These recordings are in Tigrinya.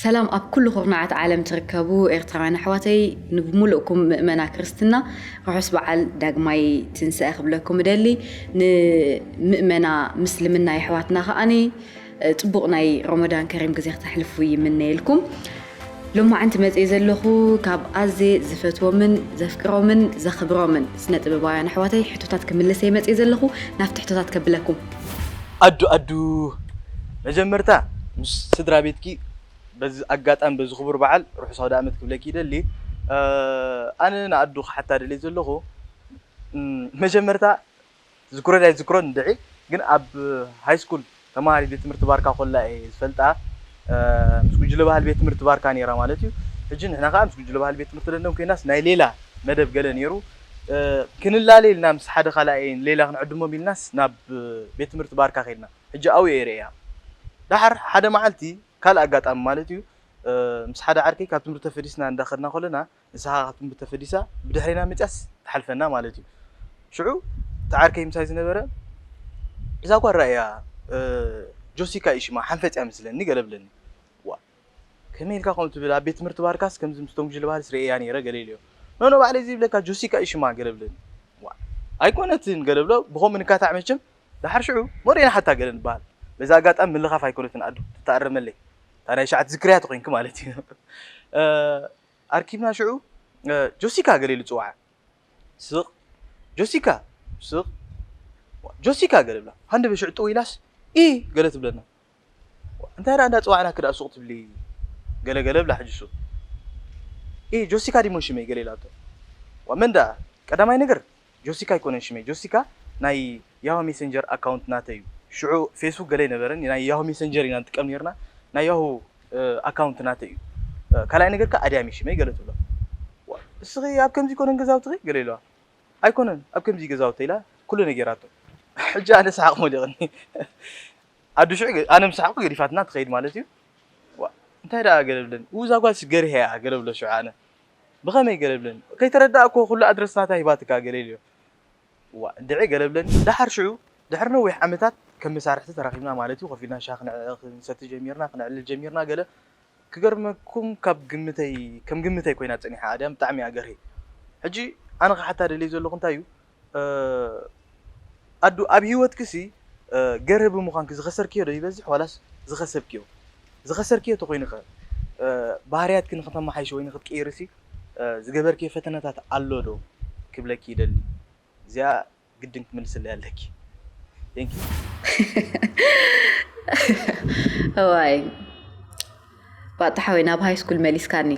ሰላም ኣብ ኩሉ ኩርናዓት ዓለም ትርከቡ ኤርትራውያን ኣሕዋተይ፣ ንብምሉእኩም ምእመና ክርስትና ርሑስ በዓል ዳግማይ ትንሳኤ ክብለኩም እደሊ። ንምእመና ምስልምና የሕዋትና ከኣኒ ጽቡቕ ናይ ሮመዳን ከሪም ግዜ ክተሕልፉ ይምነየልኩም። ሎማዓንቲ መጽየ ዘለኹ ካብ ኣዜ ዝፈትዎምን ዘፍቅሮምን ዘኽብሮምን ስነ ጥበባውያን ኣሕዋተይ ሕቶታት ክምልሰ መጽየ ዘለኹ። ናብቲ ሕቶታት ከብለኩም። ኣዱ ኣዱ፣ መጀመርታ ምስ ስድራ ቤትኪ በዚ ኣጋጣሚ በዚ ክቡር በዓል ርሑስ ኣውደ ዓመት ክብለኪ ይደሊ። ኣነ ንኣዱ ክሓታ ደልየ ዘለኹ፣ መጀመርታ ዝክሮን ኣይዝክሮን እንድዒ፣ ግን ኣብ ሃይ ስኩል ተማሃሪ ቤት ትምህርቲ ባርካ ኮላ እየ ዝፈልጣ። ምስ ጉጅለ ባህል ቤት ትምህርቲ ባርካ ነይራ ማለት እዩ። ሕጂ ንሕና ከዓ ምስ ጉጅለ ባህል ቤት ትምህርቲ ለንደን ኮይናስ ናይ ሌላ መደብ ገለ ነይሩ። ክንላለ ኢልና ምስ ሓደ ካልኣይ ሌላ ክንዕድሞም ኢልናስ ናብ ቤት ትምህርቲ ባርካ ከድና። ሕጂ ኣብኡ እየ ርእያ። ደሓር ሓደ መዓልቲ ካልእ ኣጋጣሚ ማለት እዩ፣ ምስ ሓደ ዓርከይ ካብ ትምህርቲ ተፈዲስና እንዳኸድና ከለና ንስኻ ካብ ትምህርቲ ተፈዲሳ ብድሕሬና መፅያስ ትሓልፈና ማለት እዩ። ሽዑ እቲ ዓርከይ ምሳይ ዝነበረ እዛ ጓል ራእያ ጆሲካ እዩ ሽማ ሓንፈፅያ ምስለኒ ገለ ብለኒ። ዋ ከመይ ኢልካ ከምኡ ትብል? ኣብ ቤት ትምህርቲ ባርካስ ከምዚ ምስቶም ጉጅለ ባህልስ ርእያ ነይረ ገለ ኢልዮ። ኖኖ ባዕለይ ዘይብለካ ጆሲካ እዩ ሽማ ገለ ብለኒ። ዋ ኣይኮነትን ገለ ብሎ ብኸምኡ ንካታዕ መቸም ደሓር ሽዑ ሞሬና ሓታ ገለ ንበሃል። በዚ ኣጋጣሚ ምልኻፍ ኣይኮነትን ኣዱ ትተኣረመለይ። እታ ናይ ሸዓት ዝክርያ ተኮይንኪ ማለት እዩ። ኣርኪብና ሽዑ ጆሲካ ገለ ኢሉ ፅዋዓ። ስቕ ጆሲካ ስቕ ጆሲካ ገለ ብላ ሃንደበ ሽዑ ጥው ኢላስ ኢ ገለ ትብለና። እንታይ ደኣ እንዳፅዋዕናኪ ደኣ ሱቕ ትብሊ ገለ ገለ ብላ ሕጂ ሱ ኢ ጆሲካ ዲሞ ሽመይ ገለ ኢላቶ። ዋ መን ደኣ ቀዳማይ ነገር ጆሲካ ኣይኮነን ሽመይ። ጆሲካ ናይ ያሁ ሜሰንጀር ኣካውንት ናተይ እዩ። ሽዑ ፌስቡክ ገለ ኣይነበረን፣ ናይ ያሁ ሜሰንጀር ኢና ንጥቀም ነርና። ናይ ያሁ ኣካውንት ናተይ እዩ። ካልኣይ ነገር ከ ኣድያም እዩ ሽመይ ገለ ትብሎ። ዋ እስኺ ኣብ ከምዚ ይኮነን ገዛውትኺ ገለ ኢለዋ። ኣይኮነን ኣብ ከምዚ ገዛውተ ኢላ ኩሉ ነጊራቶ። ሕጂ ኣነ ሰሓቕ ሞሊቕኒ። ኣዱ ሽዑ ኣነ ምስ ሰሓቕኩ ገዲፋትና ትኸይድ ማለት እዩ። ዋ እንታይ ደኣ ገለ ብለኒ። እዛ ጓልሲ ገሪሀ እያ ገለ ብሎ ሽዑ ኣነ ብኸመይ ገለ ብለኒ። ከይተረዳእኮ ኩሉ ኣድረስ ናታ ሂባትካ ገለ ኢልዮ። ዋ እንድዒ ገለ ብለኒ። ደሓር ሽዑ ድሕሪ ነዊሕ ዓመታት ከም መሳርሕቲ ተራኺብና ማለት እዩ። ኮፍ ኢልና ሻሂ ክንሰቲ ጀሚርና፣ ክነዕልል ጀሚርና። ገለ ክገርመኩም ካብ ግምተይ ከም ግምተይ ኮይና ጸኒሓ ኣድያም ብጣዕሚ እያ ገርሂ። ሕጂ ኣነ ክሓታ ደልየ ዘለኹ እንታይ እዩ ኣዱ ኣብ ሂወትክሲ ገርሂ ብምዃንኪ ዝኸሰርክዮ ዶ ይበዝሕ ዋላስ ዝኸሰብክዮ? ዝኸሰርክዮ ተኾይኑ ኸ ባህርያትኪ ንክተመሓይሽ ወይ ንክትቅይርሲ ዝገበርክዮ ፈተነታት ኣሎ ዶ ክብለኪ ይደሊ። እዚኣ ግድን ክትምልስለይ ኣለኪ። Thank you። እዋይ ባጣ ሓወይ ናብ ሃይ ስኩል መሊስካኒ።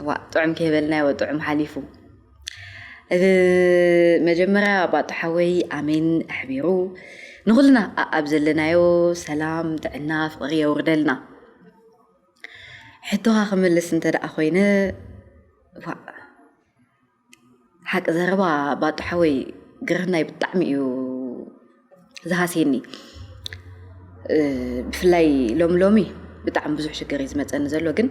ዋ ጥዑም ከይበልናዮ ጥዑም ሓሊፉ። መጀመርያ ባጣ ሓወይ ኣሜን ኣሕቢሩ ንኹልና ኣብ ዘለናዮ ሰላም ጥዕና ፍቕሪ የውርደልና። ሕቶኻ ክምልስ እንተ ደኣ ኮይነ ዋ ሓቂ ዘረባ ባጡ ሓወይ ግርህናይ ብጣዕሚ እዩ ዝሃስየኒ። ብፍላይ ሎሚ ሎሚ ብጣዕሚ ብዙሕ ሽግር እዩ ዝመፀኒ ዘሎ፣ ግን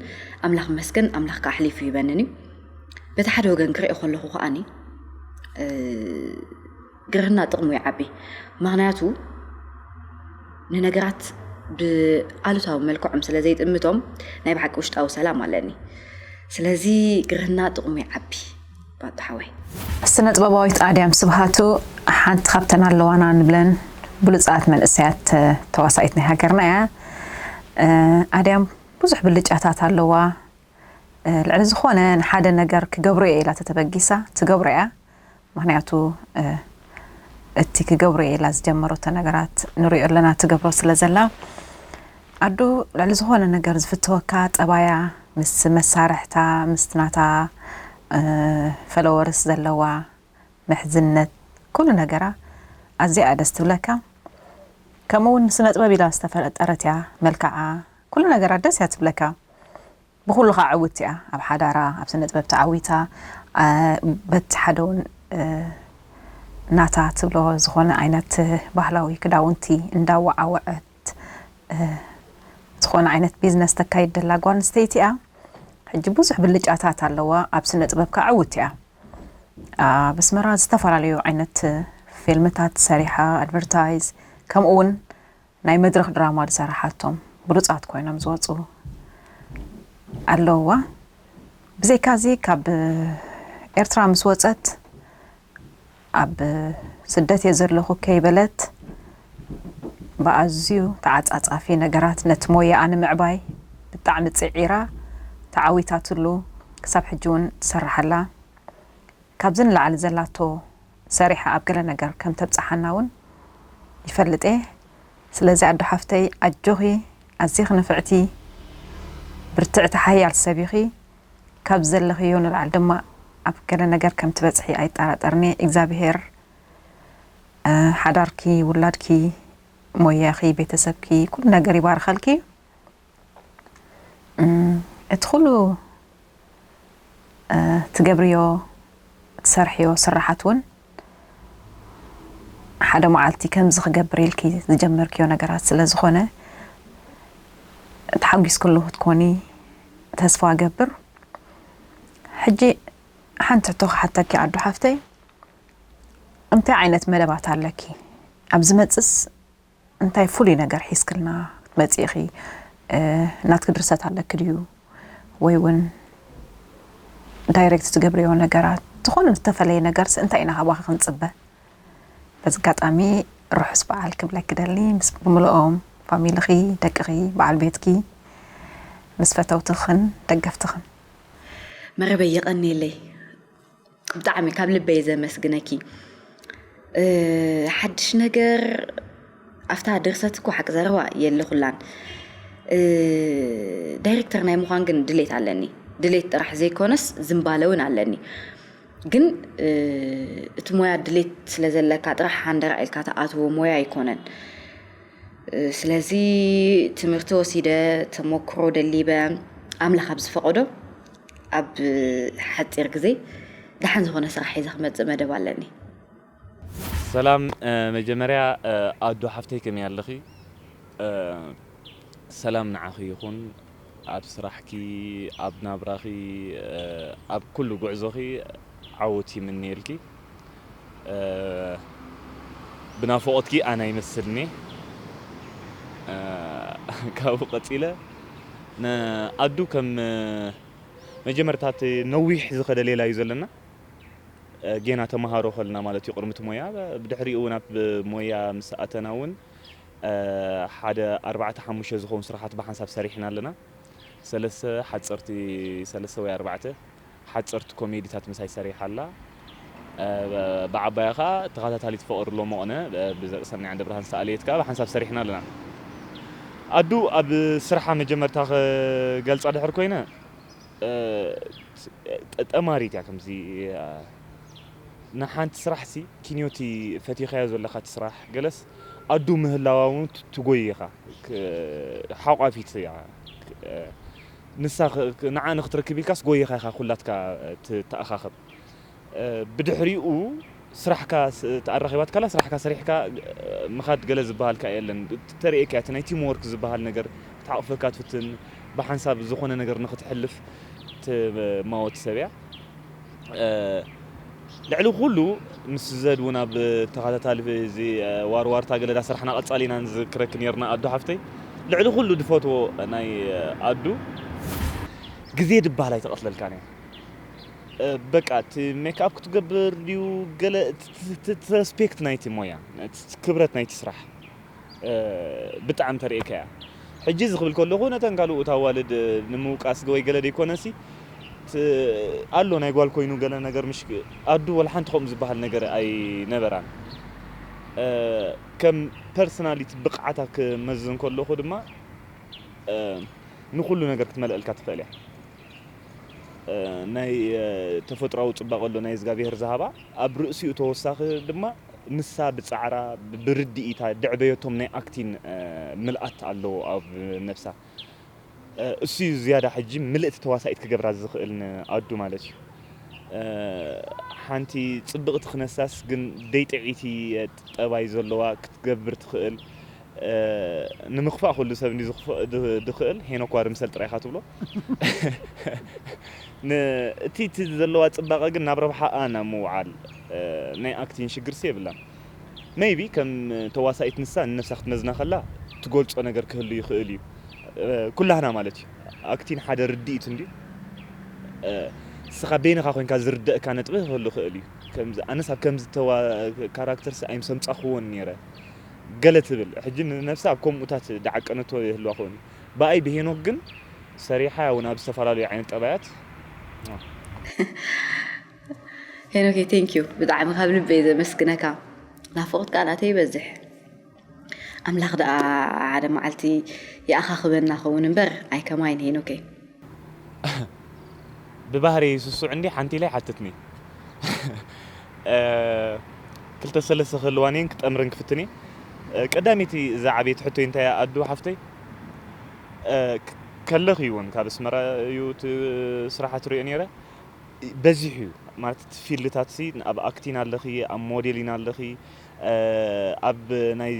ኣምላኽ መስገን ኣምላኽ ከዓ ኣሕሊፉ ይበንን እዩ። በቲ ሓደ ወገን ክሪኦ ከለኹ ከዓኒ ግርህና ጥቕሙ ይዓቢ። ምኽንያቱ ንነገራት ብኣሉታዊ መልክዖም ስለ ዘይጥምቶም ናይ ብሓቂ ውሽጣዊ ሰላም ኣለኒ። ስለዚ ግርህና ጥቕሙ ይዓቢ ባጡ ሓወይ። ስነ ጥበባዊት ኣድያም ስብሃቱ ሓንቲ ካብተን ኣለዋና ንብለን ብሉፃት መንእሰያት ተዋሳኢት ናይ ሃገርና እያ። ኣድያም ብዙሕ ብልጫታት ኣለዋ። ልዕሊ ዝኾነ ንሓደ ነገር ክገብሮ እየ ኢላ ተተበጊሳ ትገብሮ እያ። ምክንያቱ እቲ ክገብሮ እየ ኢላ ዝጀመረቶ ነገራት ንሪኦ ኣለና ትገብሮ ስለ ዘላ። ኣዱ ልዕሊ ዝኾነ ነገር ዝፍትወካ ጠባያ ምስ መሳርሕታ ምስቲ ናታ ፈለወርስ ዘለዋ ምሕዝነት ኩሉ ነገራ ኣዝያ እያ ደስ ትብለካ። ከምኡ እውን ስነ ጥበብ ኢላ ዝተፈጠረት እያ። መልክዓ ኩሉ ነገራ ደስ እያ ትብለካ። ብኩሉ ከዓ ዕውቲ እያ ኣብ ሓዳራ ኣብ ስነ ጥበብ ተዓዊታ። በቲ ሓደ እውን ናታ ትብሎ ዝኾነ ዓይነት ባህላዊ ክዳውንቲ እንዳወዓወዐት ዝኾነ ዓይነት ቢዝነስ ተካይድ ደላ ጓል ኣንስተይቲ እያ። ሕጂ ብዙሕ ብልጫታት ኣለዋ ኣብ ስነ ጥበብ ከዓ ዕውቲ እያ። ኣብ ኣስመራ ዝተፈላለዩ ዓይነት ፊልምታት ሰሪሓ ኣድቨርታይዝ ከምኡ እውን ናይ መድረኽ ድራማ ዝሰራሓቶም ብሉፃት ኮይኖም ዝወፁ ኣለውዋ። ብዘይካዚ ካብ ኤርትራ ምስ ወጸት ኣብ ስደት እየ ዘለኹ ከይበለት ብኣዝዩ ተዓጻጻፊ ነገራት ነቲ ሞያኣ ንምዕባይ ብጣዕሚ ጽዒራ ተዓዊታትሉ ክሳብ ሕጂ እውን ትሰርሓላ። ካብዚ ንላዕሊ ዘላቶ ሰሪሓ ኣብ ገለ ነገር ከም ተብጽሓና እውን ይፈልጥ እየ። ስለዚ ኣዶ ሓፍተይ ኣጆኺ፣ ኣዚኺ ንፍዕቲ፣ ብርትዕቲ ሓያል ሰብ ኢኺ። ካብ ዘለኽዮ ንላዕሊ ድማ ኣብ ገለ ነገር ከም ትበጽሒ ኣይጠራጠርኒ። እግዚኣብሄር፣ እ፣ ሓዳርኪ፣ ውላድኪ፣ ሞያኺ፣ ቤተሰብኪ፣ ኩሉ ነገር ይባርኸልኪ። እም፣ እቲ ኩሉ፣ እ፣ ትገብርዮ፣ ትሰርሕዮ ስራሓት እውን ሓደ መዓልቲ ከምዚ ክገብር ኢልኪ ዝጀመርክዮ ነገራት ስለ ዝኾነ፣ ተሓጒስክሉ ክትኮኒ ተስፋ እገብር። ሕጂ ሓንቲ ሕቶ ክሓተኪ ኣዱ ሓፍተይ፣ እንታይ ዓይነት መደባት ኣለኪ? ኣብ ዝመጽስ እንታይ ፍሉይ ነገር ሒዝክልና ክትመጺ ኢኺ? እ፣ ናትኪ ድርሰት ኣለኪ ድዩ? ወይ እውን ዳይሬክት ትገብርዮ ነገራት፣ ዝኾነ ዝተፈለየ ነገርስ እንታይ ኢና ካባኺ ክንጽበ? በዚ ኣጋጣሚ ርሑስ በዓል ክብለኪ ደሊ፣ ምስ ብምልኦም ፋሚልኺ፣ ደቅኺ፣ በዓል ቤትኪ፣ ምስ ፈተውትኽን ደገፍትኽን። መረበይ የቐንየለይ። ብጣዕሚ ካብ ልበይ ዘመስግነኪ። እ፣ ሓድሽ ነገር ኣብታ ድርሰት እኮ ሓቂ ዘረባ የለ ኩላን። እ፣ ዳይሬክተር ናይ ምዃን ግን ድሌት ኣለኒ። ድሌት ጥራሕ ዘይኮነስ ዝምባለ እውን ኣለኒ። ግን፣ እ፣ እቲ ሞያ ድሌት ስለ ዘለካ ጥራሕ ሃንደራ ኢልካ ትኣትዎ ሞያ ኣይኮነን። እ፣ ስለዚ ትምህርቲ ወሲደ፣ ተመክሮ ደሊበ፣ ኣምላኽ ኣብ ዝፈቐዶ ኣብ ሓጺር ግዜ ደሓን ዝኾነ ስራሕ ሒዘ ክመጽእ መደብ ኣለኒ። ሰላም፣ እ፣ መጀመርያ፣ እ፣ ኣዱ ሓፍተይ ከመይ ኣለኺ? እ፣ ሰላም ንዓኺ ይኹን። ኣብ ስራሕኪ፣ ኣብ ናብራኺ፣ እ፣ ኣብ ኩሉ ጉዕዞኺ ዓወት ይምነየልኪ። እ፣ ብናፍቖትኪ ኣና ይመስልኒ። እ፣ ካብኡ ቀጺለ ንኣዱ ከም፣ እ፣ መጀመርታ እቲ ነዊሕ ዝኸደ ሌላ እዩ ዘለና። እ፣ ጌና ተመሃሮ ከልና ማለት እዩ ቅድሚ እቲ ሞያ። ብድሕሪኡ እውን ኣብ ሞያ ምስ ኣተና እውን፣ እ፣ ሓደ ኣርባዕተ ሓሙሽተ ዝኾኑ ስራሓት ብሓንሳብ ሰሪሕና ኣለና። ሰለስተ ሓፀርቲ፣ ሰለስተ ወይ ኣርባዕተ ሓፀርቲ ኮሜዲታት ምሳይ ሰሪሓ ኣላ። እ፣ ብዓባያ ኸዓ ተኸታታሊት ፍቕሪ ሎመቕነ፣ እ፣ ብዘርእሰናይ ዓንደ ብርሃን ዝተኣለየት ከዓ ብሓንሳብ ሰሪሕና ኣለና። ኣዱ ኣብ ስርሓ መጀመርታ ክገልፃ ድሕር ኮይነ፣ እ፣ ጠ-፣ ጠማሪት እያ። ከምዚ፣ እ፣ ንሓንቲ ስራሕሲ ኪንዮቲ ፈቲኻዮ ዘለኻ እቲ ስራሕ ገለስ ኣዱ ምህላዋ እውን ት-፣ ትጎይኻ። ክ-፣ ሓቋፊት እያ። ክ-፣ እ፣ ንሳ ክ-፣ ክ-፣ ንዓ ንክትረክብ ኢልካስ ጎይኻ ኢኻ ኩላትካ ትተኣኻኸብ። እ፣ ብድሕሪኡ ስራሕካ ስ-፣ ተኣራኺባትካላ ስራሕካ ሰሪሕካ፣ እ፣ ምኻድ ገለ ዝበሃል ከኣ የለን። ተርእየካ እቲ ናይ ቲም ወርክ ዝበሃል ነገር ክትሓቑፈካ ትፍትን፣ ብሓንሳብ ዝኾነ ነገር ንኽትሕልፍ ትማወት ሰብ እያ። እ፣ ልዕሊ ኩሉ ምስ ዘድ እውን ኣብ ተኸታታሊ እዚ፣ እ፣ ዋርዋርታ ገለ ዳሰራሕና ቀጻሊ ኢና ንዝክረኪ ነርና ኣዱ ሓፍተይ። ልዕሊ ኩሉ ድፈትዎ ናይ፣ እ፣ ኣዱ ግዜ ድበሃል ኣይተቐትለልካን እያ። እ፣ በቃ እቲ ሜክኣፕ ክትገብር ድዩ ገለ እቲ፣ እቲ፣ እቲ ሬስፔክት ናይቲ ሞያ፣ እቲ ክብረት ናይቲ ስራሕ፣ እ፣ ብጣዕሚ ተርእየካ እያ። ሕጂ እዚ ክብል ከለኹ ነተን ካልኦት ኣዋልድ ንምውቃስ ገ-፣ ወይ ገለ ደይኮነሲ፣ ት-፣ ኣሎ ናይ ጓል ኮይኑ ገለ ነገር ምሽ-፣ ኣዱ ወላ ሓንቲ ከምኡ ዝበሃል ነገር ኣይነበራን። እ፣ ከም ፐርሰናሊቲ ብቕዓታ ክመዝን ከለኹ ድማ፣ እ፣ ንኹሉ ነገር ክትመልአልካ ትኽእል እያ። እ፣ ናይ፣ እ፣ ተፈጥሮኣዊ ጽባቐ ኣሎ ናይ እግዚኣብሄር ዝሃባ። ኣብ ርእሲኡ ተወሳኺ ድማ ንሳ ብጻዕራ፣ ብ-፣ ብርድኢታ ደዕበየቶም ናይ ኣክቲን፣ እ፣ ምልኣት ኣለዎ ኣብ ነብሳ። እ፣ እሱ እዩ ዝያዳ ሕጂ ምልእቲ ተዋሳኢት ክገብራ ዝኽእል ንኣዱ ማለት እዩ። እ፣ ሓንቲ ጽብቕቲ ክነሳስ ግን ደይጥዕይቲ፣ እ፣ ጠባይ ዘለዋ ክትገብር ትኽእል። እ፣ ንምኽፋእ ኩሉ ሰብ እንዲ ዝኽፍእ ድ-፣ ድኽእል፣ ሄኖክ ዋሪ ምሰል ጥራይ ኢኻ ትብሎ። ን-፣ እቲ፣ እቲ ዘለዋ ጽባቐ ግን ናብ ረብሓኣ ናብ ምውዓል፣ እ፣ ናይ ኣክቲን ሽግርሲ የብላን። ሜይቢ ከም ተዋሳኢት ንሳ ንነብሳ ክትመዝና ከላ ትገልጾ ነገር ክህሉ ይኽእል እዩ። እ፣ ኩላህና ማለት እዩ። ኣክቲን ሓደ ርድኢት እንድዩ። ንስኻ በይንኻ ኮይንካ ዝርደእካ ነጥቢ ክህሉ ክእል እዩ። ኣነስ ኣብ ከምዚ ተዋ ካራክተርስ ኣይምሰምጻኽዎን ነይረ። ገለ ትብል ሕጂ ንነብሳ ኣብ ከምኡታት ደዓቀነቶ ይህልዋ ክኾን እዩ። ብኣይ ብሄኖክ ግን ሰሪሓ እውን ኣብ ዝተፈላለዩ ዓይነት ጠባያት ሄኖኬ፣ ቴንኪዩ፣ ብጣዕሚ ካብ ልበይ ዘመስግነካ። ናፍቆት ቃላተይ ይበዝሕ። ኣምላኽ ደኣ ሓደ መዓልቲ ይኣኻኽበና ኸውን እምበር፣ ኣይከማይን ሄኖኬ። ብባህሪ ስሱዕ እንዲ ሓንቲ ኢለ ሓትትኒ። ክልተ ሰለስተ ክህልዋን እየን ክጠምረን ክፍትን እየ። ቀዳመይቲ እዛ ዓበይቲ ሕቶይ እንታይ እያ ኣዱ ሓፍተይ? ከለኺ እውን ካብ ኣስመራ እዩ እቲ ስራሓት ሪኦ ነይረ። በዚሑ እዩ ማለት እቲ ፊልድታት ሲ ኣብ ኣክቲን ኣለኺ፣ ኣብ ሞዴሊን ኣለኺ፣ ኣብ ናይ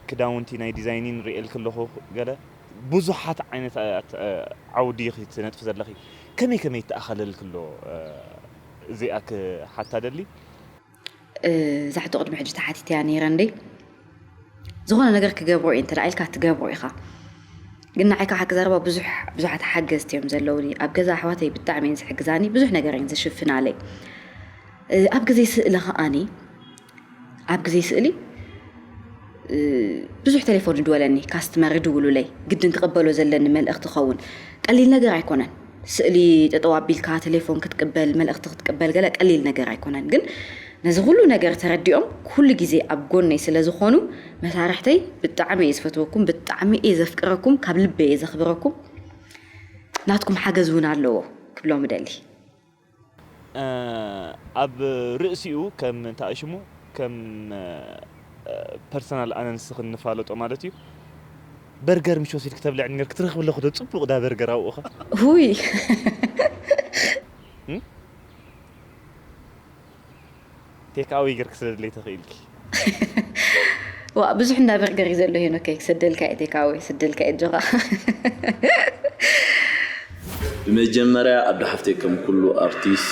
ክዳውንቲ ናይ ዲዛይኒን ሪኤልክ ኣለኹ። ገለ ብዙሓት ዓይነት ዓውዲ ኢኺ ትነጥፊ ዘለኺ። ከመይ ከመይ ይተኣኻለልክ ኣሎ? እዚኣ ክሓታ ደሊ። እዛ ሕቶ ቅድሚ ሕጂ ተሓቲተያ ነይረ እንዴ? ዝኾነ ነገር ክገብሮ እየ እንተ ኢልካ ትገብሮ ኢኻ። ግን ንዓይ ካብ ሓቂ ዘረባ ብዙሕ ብዙሓት ሓገዝቲ እዮም ዘለውኒ። ኣብ ገዛ ኣሕዋተይ ብጣዕሚ እየን ዝሕግዛኒ፣ ብዙሕ ነገር እየን ዝሽፍናለይ። ኣብ ግዜ ስእሊ ከኣኒ ኣብ ግዜ ስእሊ ብዙሕ ቴሌፎን ይድወለኒ፣ ካስትመር ይድውሉለይ፣ ግድን ክቕበሎ ዘለኒ መልእኽቲ ኸውን። ቀሊል ነገር ኣይኮነን። ስእሊ ጠጠው ኣቢልካ ቴሌፎን ክትቅበል፣ መልእኽቲ ክትቅበል ገለ ቀሊል ነገር ኣይኮነን። ግን ነዚ ኩሉ ነገር ተረዲኦም ኩሉ ግዜ ኣብ ጎነይ ስለ ዝኾኑ መሳርሕተይ ብጣዕሚ እየ ዝፈትወኩም፣ ብጣዕሚ እየ ዘፍቅረኩም፣ ካብ ልበይ እየ ዘኽብረኩም። ናትኩም ሓገዝ እውን ኣለዎ ክብሎም እደሊ። ኣብ ርእሲኡ ከም እንታይ ሽሙ ከም ፐርሰናል ኣነ ንስኽን ንፋለጦ ማለት እዩ። በርገር ምሽ ወሲድ ክተብልዕ ነር ክትረኽብ ኣለኹ ዶ ጽቡቕ ዳ በርገር ኣብኡኻ ውይ ቴክ ኣወይ ገርክ ስለ ድለይ ተኽኢልኪ ዋ ብዙሕ እንዳ በርገር እዩ ዘሎ ሄኖከይ ክሰደልካ እየ ቴካወይ ክሰደልካ እየ ጆኻ ብመጀመርያ ኣዶ ሓፍተይ ከም ኩሉ ኣርቲስት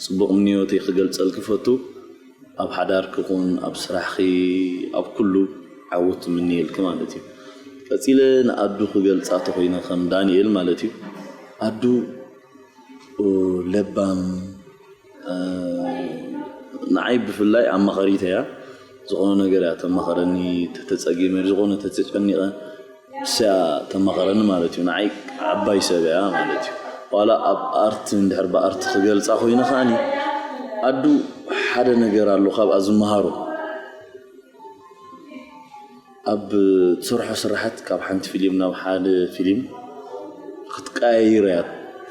ጽቡቕ ምንዮተይ ክገልጸልኪ ፈቱ ኣብ ሓዳርኪ ኹን ኣብ ስራሕኺ ኣብ ኩሉ ዓወት ትምንየልኪ ማለት እዩ ቀጺለ ንኣዱ ክገልጻ ተኾይነ ከም ዳንኤል ማለት እዩ ኣዱ ለባም ንዓይ ብፍላይ ኣማኸሪት እያ ዝኾነ ነገር እያ ተማኸረኒ ተተፀጊመ ዝኾነ ተተጨኒቐ እሰያ ተማኸረኒ ማለት እዩ ንዓይ ዓባይ ሰብ እያ ማለት እዩ ዋላ ኣብ ኣርት እንድሕር ብኣርት ክገልፃ ኮይነ ከዓኒ ኣዱ ሓደ ነገር ኣሎ ካብኣ ዝመሃሮ ኣብ ትሰርሖ ስራሓት ካብ ሓንቲ ፊልም ናብ ሓደ ፊልም ክትቀያይር እያ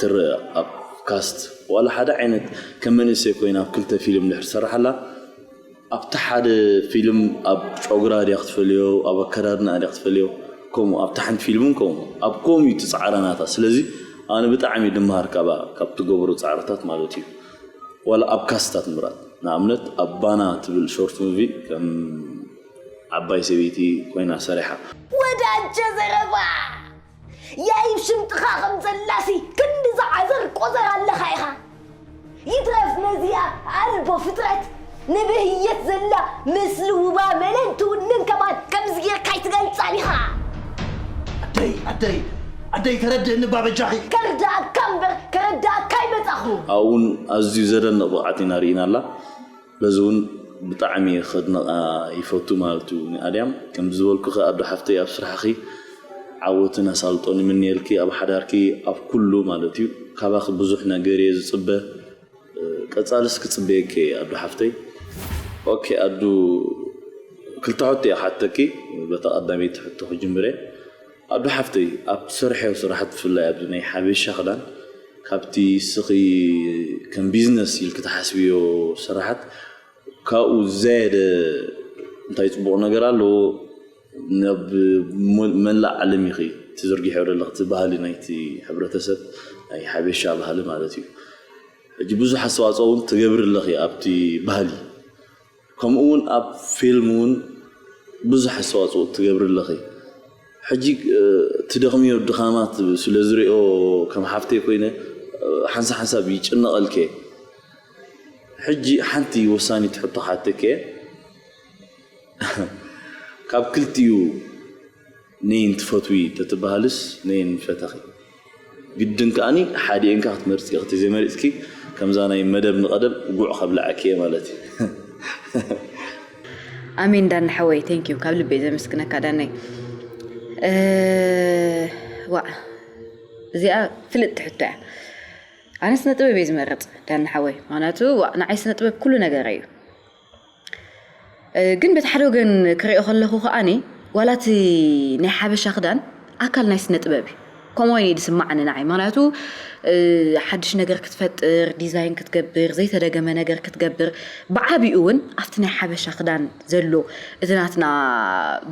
ትረአ ኣብ ካስት ዋላ ሓደ ዓይነት ከም መንእሰይ ኮይና ኣብ ክልተ ፊልም ድሕር ትሰርሓላ ኣብቲ ሓደ ፊልም ኣብ ጨጉራ ድያ ክትፈልዮ ኣብ ኣከዳድና ድያ ክትፈልዮ ከምኡ ኣብቲ ሓንቲ ፊልም እውን ከምኡ ኣብ ከምኡ እዩ ትፃዕረ ናታ ስለዚ ኣነ ብጣዕሚ ድመሃር ካባ ካብ ትገብሮ ፃዕርታት ማለት እዩ ዋላ ኣብ ካስታት ምራጥ ንኣብነት ኣብ ባና ትብል ሾርት ሙቪ ከም ዓባይ ሰበይቲ ኮይና ሰሪሓ። ወዳጀ ዘረባ ያይብ ሽምጥኻ ከም ዘላሲ ክንዲ ዝዓዘር ቆዘር ኣለኻ ኢኻ። ይትረፍ ነዚኣ ኣልቦ ፍጥረት ንብህየት ዘላ ምስሊ ውባ መለን ትውንን ከማን ከምዚ ጌርካ ኣይትገልጻን ኢኻ። ኣደይ ኣደይ ኣደይ ተረድእኒ እባ በጃኺ። ከርድኣካ እምበር ከረድኣካ ኣይመጻኹ። ኣብኡውን ኣዝዩ ዘደንቕ ብቕዓት ኢና ርኢናላ። በዚ እውን ብጣዕሚ ከድንቓ ይፈቱ ማለት እዩ ንኣድያም ከምዚ ዝበልኩኺ ኣዶ ሓፍተይ ኣብ ስራሕኺ ዓወትን ኣሳልጦን ይምንየልኪ ኣብ ሓዳርኪ ኣብ ኩሉ ማለት እዩ ካባኺ ብዙሕ ነገር እየ ዝፅበ ቀፃልስ ክፅበየኪ እየ ኣዶ ሓፍተይ ኦኬ ኣዱ ክልተ ሕቶ እየ ክሓተኪ በታ ቀዳመይቲ ሕቶ ክጅምር እየ ኣዱ ሓፍተይ ኣብ ትሰርሐዮ ስራሕት ብፍላይ ኣብዚ ናይ ሓበሻ ክዳን ካብቲ ስኺ ከም ቢዝነስ ኢልኪ ትሓስብዮ ስራሓት ካብኡ ዝዘየደ እንታይ ፅቡቕ ነገር ኣለዎ ናብ መላእ ዓለም ኢኺ ትዝርግሕዮ ዘለኺ እቲ ባህሊ ናይቲ ሕብረተሰብ ናይ ሓበሻ ባህሊ ማለት እዩ ሕጂ ብዙሕ ኣስተዋፅኦ እውን ትገብሪ ኣለኺ ኣብቲ ባህሊ ከምኡ እውን ኣብ ፊልም እውን ብዙሕ ኣስተዋፅኦ ትገብሪ ኣለኺ ሕጂ ትደኽምዮ ድኻማት ስለ ዝሪኦ ከም ሓፍተይ ኮይነ ሓንሳ ሓንሳብ ይጭነቐልኪ ሕጂ ሓንቲ ወሳኒት ሕቶ ክሓተኪ ካብ ክልቲኡ ነይን ትፈትዊ ተትበሃልስ ነይን ፈተኺ ግድን ከኣኒ ሓዲእንካ ክትመርፂ ኢኺ። ተዘይመሪፅኪ ከምዛ ናይ መደብ ንቐደም ጉዕ ከብልዓኪ እየ ማለት እዩ። ኣሜን ዳኒ ሓወይ፣ thank you፣ ካብ ልበይ ዘመስግነካ ዳነይ። እ፣ ዋዕ፣ እዚኣ ፍልጥቲ ሕቶ እያ። ኣነ ስነ ጥበብ እየ ዝመርፅ ዳኒ ሓወይ፣ ምክንያቱ ዋዕ፣ ንዓይ ስነ ጥበብ ኩሉ ነገር እዩ። እ፣ ግን በቲ ሓደ ወገን ክሪኦ ከለኹ ከዓኒ ዋላ እቲ ናይ ሓበሻ ክዳን ኣካል ናይ ስነ ጥበብ እዩ። ከምኡ እዩ ዝስማዓኒ ንዓይ። ምክንያቱ እ፣ ሓድሽ ነገር ክትፈጥር፣ ዲዛይን ክትገብር፣ ዘይተደገመ ነገር ክትገብር፣ ብዓቢኡ እውን ኣብቲ ናይ ሓበሻ ክዳን ዘሎ እቲ ናትና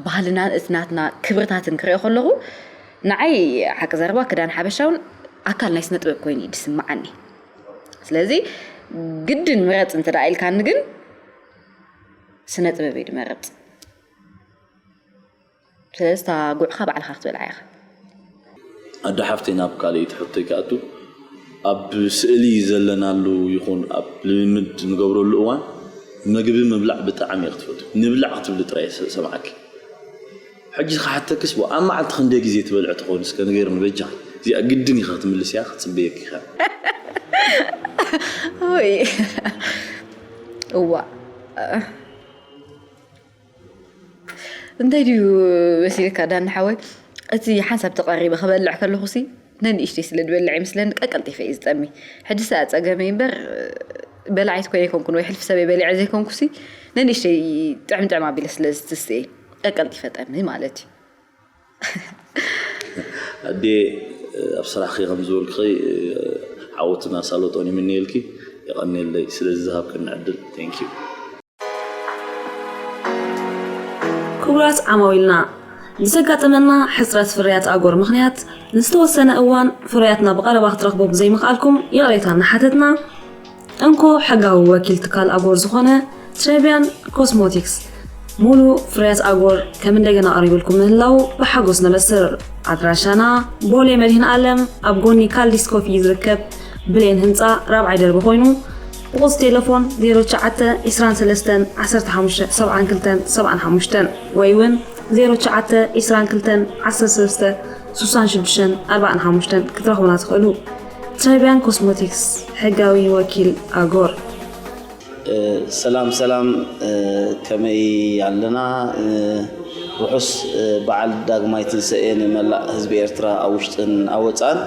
ባህልናን እቲ ናትና ክብርታትን ክሪኦ ከለኹ ንዓይ ሓቂ ዘረባ ክዳን ሓበሻ እውን ኣካል ናይ ስነ ጥበብ ኮይኑ እዩ ዝስማዓኒ። ስለዚ ግድን ምረፅ እንተ ደኣ ኢልካኒ ግን ስነ ጥበብ እየ ድመርፅ። ስለዚ እታ ጉዕኻ ባዕልኻ ክትበልዓ ኢኻ። ኣዶ ሓፍተይ፣ ናብ ካልኣይቲ ሕቶይ ክኣቱ፣ ኣብ ስእሊ ዘለናሉ ይኹን ኣብ ልምምድ ንገብረሉ እዋን መግቢ ምብላዕ ብጣዕሚ እየ ክትፈቱ። ንብላዕ ክትብሊ ጥራይ እየ ሰምዓኪ። ሕጂ ክሓተክስ፣ ኣብ መዓልቲ ክንደይ ግዜ ትበልዕ ትኾን? እስከ ንገርኒ በጃኺ። እዚኣ ግድን ኢኻ ክትምልስያ፣ ክጽበየኪ ኢኻ። ኦይ፣ እዋ፣ እንታይ ድዩ መሲልካ ዳኒ ሓወይ? እቲ ሓንሳብ ተቐሪበ ክበልዕ ከለኹ ሲ ነንእሽተይ ስለ ዝበልዕ ይመስለኒ ቀቀልጢፈ እዩ ዝጠሚ። ሕጂ ሰኣ ጸገመይ እምበር በላዒት ኮይነ ኣይኮንኩን ወይ ሕልፊ ሰበይ በሊዐ ዘይኮንኩ ሲ ነንእሽተይ ጥዕም ጥዕም ኣቢለ ስለ ዝትስተ እየ ቀቀልጢፈ ጠሚ ማለት እዩ። ኣዴ፣ ኣብ ስራሕኪ ከም ዝበልክኺ ዓወትና ሳሎጦን ይምነየልኪ። የቐንየለይ ስለዚ ዝሃብክኒ ዕድል። Thank you። ክቡራት ዓማዊልና፣ ብዘጋጠመና ሕፅረት ፍርያት ኣጎር ምኽንያት ንዝተወሰነ እዋን ፍርያትና ብቐረባ ክትረኽቡ ብዘይምኽኣልኩም ይቕሬታ እናሓተትና፣ እንኮ ሕጋዊ ወኪል ትካል ኣጎር ዝኾነ ትሬቢያን ኮስሞቲክስ ሙሉ ፍርያት ኣጎር ከም እንደገና ቀሪብልኩም ምህላው ብሓጎስ ነበስር። ኣድራሻና ቦሌ መድህን ኣለም ኣብ ጎኒ ካልዲስ ኮፊ ዝርከብ ብሌን ህንፃ ራብዓይ ደርቢ ኮይኑ ብቁፅ ቴሌፎን ዜሮ ትሽዓተ ዕስራን ሰለስተን ዓሰርተ ሓሙሽተ ሰብዓን ክልተን ሰብዓን ሓሙሽተን ወይ እውን ዜሮ ትሽዓተ ዕስራን ክልተን ዓሰርተ ሰለስተ ስሳን ሽዱሽተን ኣርባዓን ሓሙሽተን ክትረኽቡና ትኽእሉ። ትሬቢያን ኮስሞቲክስ፣ ሕጋዊ ወኪል ኣጎር። ሰላም ሰላም፣ ከመይ ኣለና? ርሑስ በዓል ዳግማይ ትንሳኤ ንመላእ ህዝቢ ኤርትራ ኣብ ውሽጥን ኣብ ወጻእን።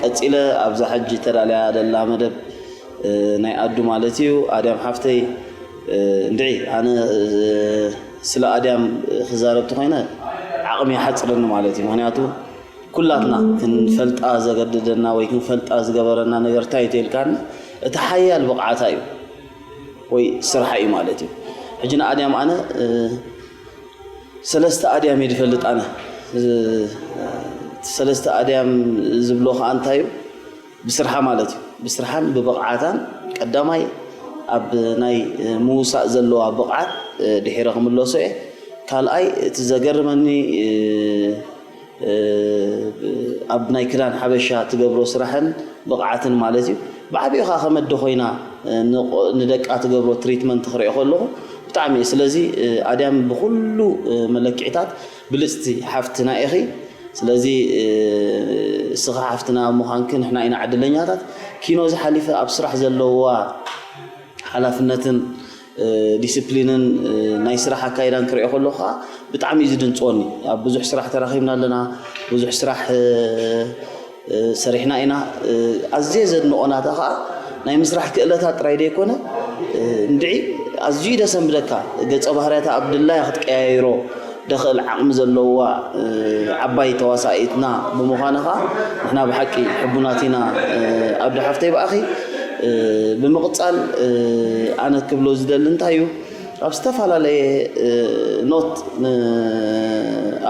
ቀጺለ ኣብዛ ሕጂ ተዳልያ ዘላ መደብ ናይ ኣዱ ማለት እዩ። ኣድያም ሓፍተይ፣ እንድዒ ኣነ ስለ ኣድያም ክዛረብ ተኾይነ ዓቕሚ ይሓጽረኒ ማለት እዩ። ምኽንያቱ ኩላትና ክንፈልጣ ዘገደደና ወይ ክንፈልጣ ዝገበረና ነገር እንታይ እዩ ተልካኒ፣ እቲ ሓያል ብቕዓታ እዩ ወይ ስርሓ እዩ ማለት እዩ። ሕጂ ንኣድያም ኣነ ሰለስተ ኣድያም እየ ዝፈልጥ ኣነ። ሰለስተ ኣድያም ዝብሎ ከዓ እንታይ እዩ? ብስርሓ ማለት እዩ። ብስርሓን ብብቕዓታን ቀዳማይ ኣብ ናይ ምውሳእ ዘለዋ ብቕዓት ድሒረ ክምለሶ እየ። ካልኣይ እቲ ዘገርመኒ ኣብ ናይ ክዳን ሓበሻ ትገብሮ ስራሕን ብቕዓትን ማለት እዩ። ብዓቢኡ ከዓ ከመደ ኮይና ንደቃ ትገብሮ ትሪትመንት ክሪኦ ከለኹ ብጣዕሚ እዩ። ስለዚ ኣድያም ብኩሉ መለክዕታት ብልፅቲ ሓፍትና ኢኺ። ስለዚ እስኻ ሓፍትና ምዃንኪ ንሕና ኢና ዕድለኛታት። ኪኖ ዝሓሊፈ ኣብ ስራሕ ዘለዋ ሓላፍነትን ዲስፕሊንን ናይ ስራሕ ኣካይዳን ክሪኦ ከለኹ ከዓ ብጣዕሚ እዩ ዝድንፅወኒ። ኣብ ብዙሕ ስራሕ ተራኺብና ኣለና። ብዙሕ ስራሕ ሰሪሕና ኢና። ኣዝየ ዘድንቆ ናታ ከዓ ናይ ምስራሕ ክእለታ ጥራይ ዘይኮነ እንድዒ ኣዝዩ ደሰንብደካ። ገፀ ባህርያታ ኣብ ድላያ ክትቀያይሮ ደኽእል ዓቕሚ ዘለዋ ዓባይ ተዋሳኢትና ብምዃና ከዓ ንሕና ብሓቂ ሕቡናት ኢና። ኣዱ ሓፍተይ ብኣኺ ብምቕፃል ኣነ ክብሎ ዝደሊ እንታይ እዩ፣ ኣብ ዝተፈላለየ ኖት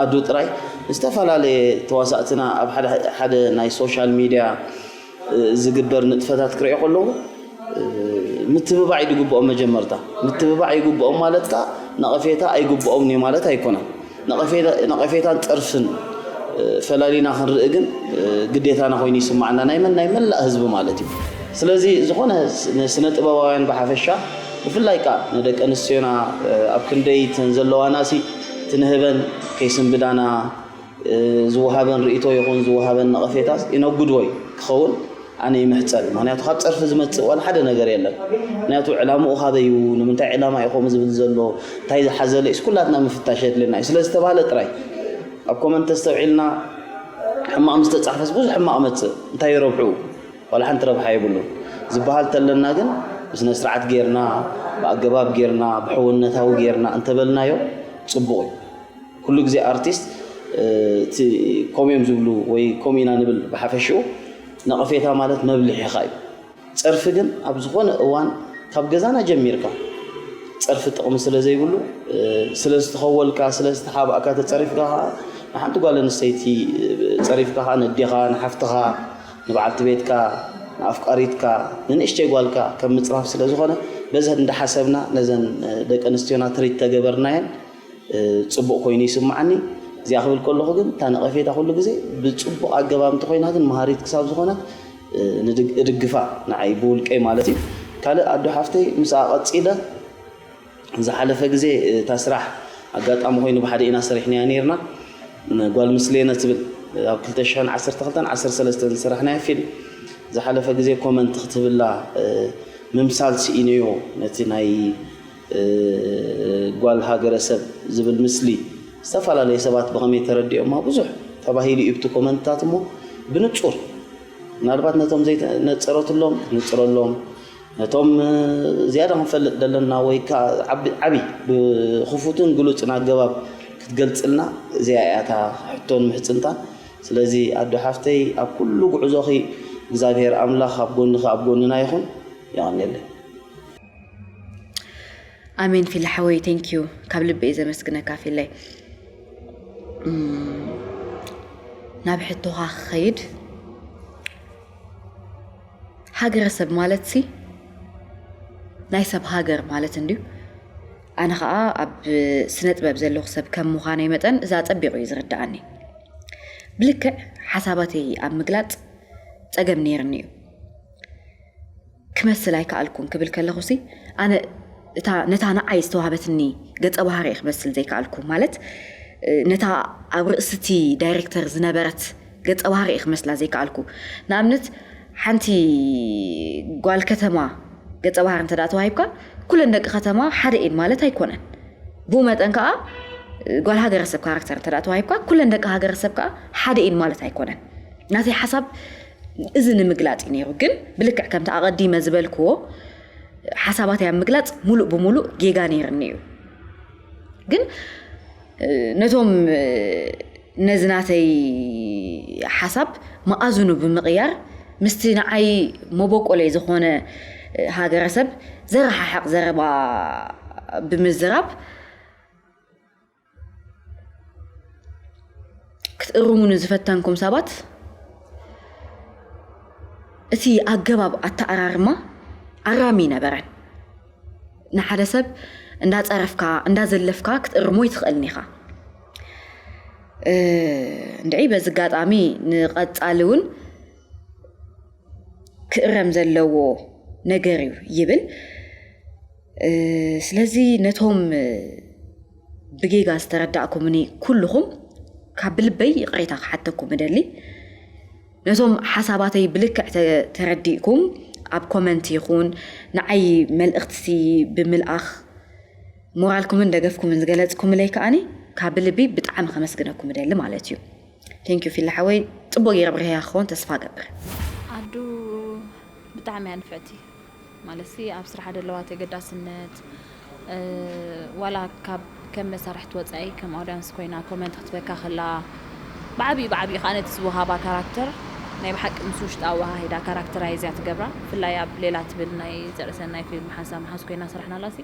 ኣዱ ጥራይ ዝተፈላለየ ተዋሳእትና ኣብ ሓደ ናይ ሶሻል ሚድያ ዝግበር ንጥፈታት ክሪኦ ከለኹ ምትብባዕ እዩ ዝግብኦም። መጀመርታ ምትብባዕ ይግብኦም ማለት ከዓ ነቐፌታ ኣይግብኦምን እዩ ማለት ኣይኮነን። ነቐፌታን ፀርፍን ፈላሊና ክንርኢ ግን ግዴታና ኮይኑ ይስማዓና፣ ናይ መን ናይ መላእ ህዝቢ ማለት እዩ። ስለዚ ዝኾነ ስነ ጥበባውያን ብሓፈሻ ብፍላይ ከዓ ንደቂ ኣንስትዮና ኣብ ክንደይ ተን ዘለዋና ሲ ትንህበን ከይስንብዳና ዝወሃበን ርእቶ ይኹን ዝወሃበን ነቐፌታስ ኢነጉድወይ ክኸውን ኣነ ይምሕጸን። ምኽንያቱ ካብ ጸርፊ ዝመጽእ ዋላ ሓደ ነገር የለን። ምኽንያቱ ዕላምኡ ካበይ እዩ፣ ንምንታይ ዕላማ እዩ ከምኡ ዝብል ዘሎ፣ እንታይ ዝሓዘለ እዩስ ኩላትና ምፍታሽ የድልየና እዩ። ስለ ዝተባህለ ጥራይ ኣብ ኮመንት ተስተውዒልና ሕማቕ ምስ ተጻሕፈስ ብዙሕ ሕማቕ መጽእ፣ እንታይ ረብሑ? ዋላ ሓንቲ ረብሓ የብሉን። ዝበሃል ተለና ግን ብስነ ስርዓት ጌርና፣ ብኣገባብ ጌርና፣ ብሕውነታዊ ጌርና እንተበልናዮ ጽቡቕ እዩ። ኩሉ ግዜ ኣርቲስት እቲ ከምኡ እዮም ዝብሉ ወይ ከምኡ ኢና ንብል ብሓፈሽኡ ነቐፌታ ማለት መብልሒኻ እዩ። ጸርፊ ግን ኣብ ዝኾነ እዋን ካብ ገዛና ጀሚርካ ጸርፊ ጥቕሚ ስለ ዘይብሉ ስለ ዝተኸወልካ ስለ ዝተሓባእካ ተጸሪፍካ ከዓ ንሓንቲ ጓል ኣንስተይቲ ጸሪፍካ ከዓ ነዴኻ ንሓፍትኻ ንበዓልቲ ቤትካ ንኣፍቃሪትካ ንንእሽተይ ጓልካ ከም ምጽራፍ ስለ ዝኾነ በዚ እንዳሓሰብና ነዘን ደቂ ኣንስትዮና ትሪት ተገበርናየን ጽቡቕ ኮይኑ ይስምዓኒ። እዚኣ ክብል ከለኹ ግን እታ ነቐፌታ ኩሉ ግዜ ብጽቡቕ ኣገባብ እንተኾይና ግን መሃሪት ክሳብ ዝኾነት እድግፋ ንዓይ ብውልቀይ ማለት እዩ። ካልእ ኣዶ ሓፍተይ ምስኣ ቀጺለ ዝሓለፈ ግዜ እታ ስራሕ ኣጋጣሚ ኮይኑ ብሓደ ኢና ሰሪሕናያ ነይርና። ጓል ምስሌነ ትብል ኣብ ክልተ ሽሕን ዓሰርተ ክልተን ዓሰርተ ሰለስተን ዝሰራሕናያ ፊልም ዝሓለፈ ግዜ ኮመንት ክትብላ ምምሳል ስኢነዮ ነቲ ናይ ጓል ሃገረሰብ ዝብል ምስሊ ዝተፈላለዩ ሰባት ብኸመይ ተረዲኦማ ብዙሕ ተባሂሉ እዩ ብቲ ኮመንትታት እሞ ብንጹር ምናልባት ነቶም ዘይነጸረትሎም ክትንጽረሎም ነቶም ዝያዳ ክንፈልጥ ዘለና ወይ ከዓ ዓቢ ብክፉትን ግሉጽን ኣገባብ ክትገልጽልና እዚኣ እያ እታ ሕቶን ምሕጽንታን። ስለዚ ኣዶ ሓፍተይ ኣብ ኩሉ ጉዕዞኺ እግዚኣብሔር ኣምላኽ ኣብ ጎንኺ ኣብ ጎንና ይኹን። የቐንየለይ። ኣሜን ፊለ ሓወይ thank you ካብ ልቢ እየ ዘመስግነካ ፊለይ ናብ ሕቶኻ ክኸይድ ሃገረሰብ ማለት ሲ ናይ ሰብ ሃገር ማለት እንድዩ ኣነ ከዓ ኣብ ስነ ጥበብ ዘለኹ ሰብ ከም ምዃነይ መጠን እዛ ፀቢቑ እዩ ዝርድኣኒ ብልክዕ ሓሳባተይ ኣብ ምግላፅ ፀገም ነይርኒ እዩ ክመስል ኣይከኣልኩን ክብል ከለኹሲ ኣነ እታ ነታ ንዓይ ዝተዋህበትኒ ገጸ ባህሪ እየ ክመስል ዘይከኣልኩ ማለት ነታ ኣብ ርእስቲ ዳይሬክተር ዝነበረት ገጸ ባህሪ እየ ክመስላ ዘይከኣልኩ ንኣብነት ሓንቲ ጓል ከተማ ገጸ ባህሪ እንተ ተዋሂብካ ኩለን ደቂ ከተማ ሓደ እየን ማለት ኣይኮነን ብኡ መጠን ከዓ ጓል ሃገረሰብ ካራክተር እንተ ተዋሂብካ ኩለን ደቂ ሃገረሰብ ከዓ ሓደ እየን ማለት ኣይኮነን ናተይ ሓሳብ እዚ ንምግላፅ እዩ ነይሩ ግን ብልክዕ ከምቲ ኣቐዲመ ዝበልክዎ ሓሳባተይ ኣብ ምግላፅ ሙሉእ ብሙሉእ ጌጋ ነይርኒ እዩ ግን ነቶም ነዚ ናተይ ሓሳብ መኣዝኑ ብምቕያር ምስቲ ንዓይ መበቆለይ ዝኾነ ሃገረሰብ ዘረሓሕቕ ዘረባ ብምዝራብ ክትእርሙኒ ዝፈተንኩም ሰባት እቲ ኣገባብ ኣተኣራርማ ኣራሚ ይነበረን ንሓደ ሰብ እንዳፀረፍካ እንዳዘለፍካ ክትእርሞ ይትኽእልን ኢኻ እንድዒ በዚ ኣጋጣሚ ንቐፃሊ እውን ክእረም ዘለዎ ነገር እዩ ይብል ስለዚ ነቶም ብጌጋ ዝተረዳእኩምኒ ኩልኹም ካብ ብልበይ ይቕሬታ ክሓተኩም እደሊ ነቶም ሓሳባተይ ብልክዕ ተረዲእኩም ኣብ ኮመንት ይኹን ንዓይ መልእኽቲ ብምልኣኽ ሞራልኩምን ደገፍኩምን ዝገለጽኩምለይ ከኣኒ ካብ ብልቢ ብጣዕሚ ከመስግነኩም እደሊ ማለት እዩ Thank you ፊላ ሓወይ ጽቡቅ ገይረ ብርህያ ክኸውን ተስፋ ገብር። ኣዱ ብጣዕሚ እያ ንፍዕቲ ማለትሲ ኣብ ስራሓ ደለዋ ተገዳስነት ዋላ ካብ ከም መሳርሕቲ ወፃኢ ከም ኣውዳንስ ኮይና ኮመንት ክትበካ ከላ ብዓብዩ ብዓብዩ ከዓ ነቲ ዝወሃባ ካራክተር ናይ ብሓቂ ምስ ውሽጣ ኣወሃሂዳ ካራክተራይዝ እያ ትገብራ ብፍላይ ኣብ ሌላ ትብል ናይ ዘርእሰናይ ፊልም ሓንሳ መሓዝ ኮይና ስራሕናላሲ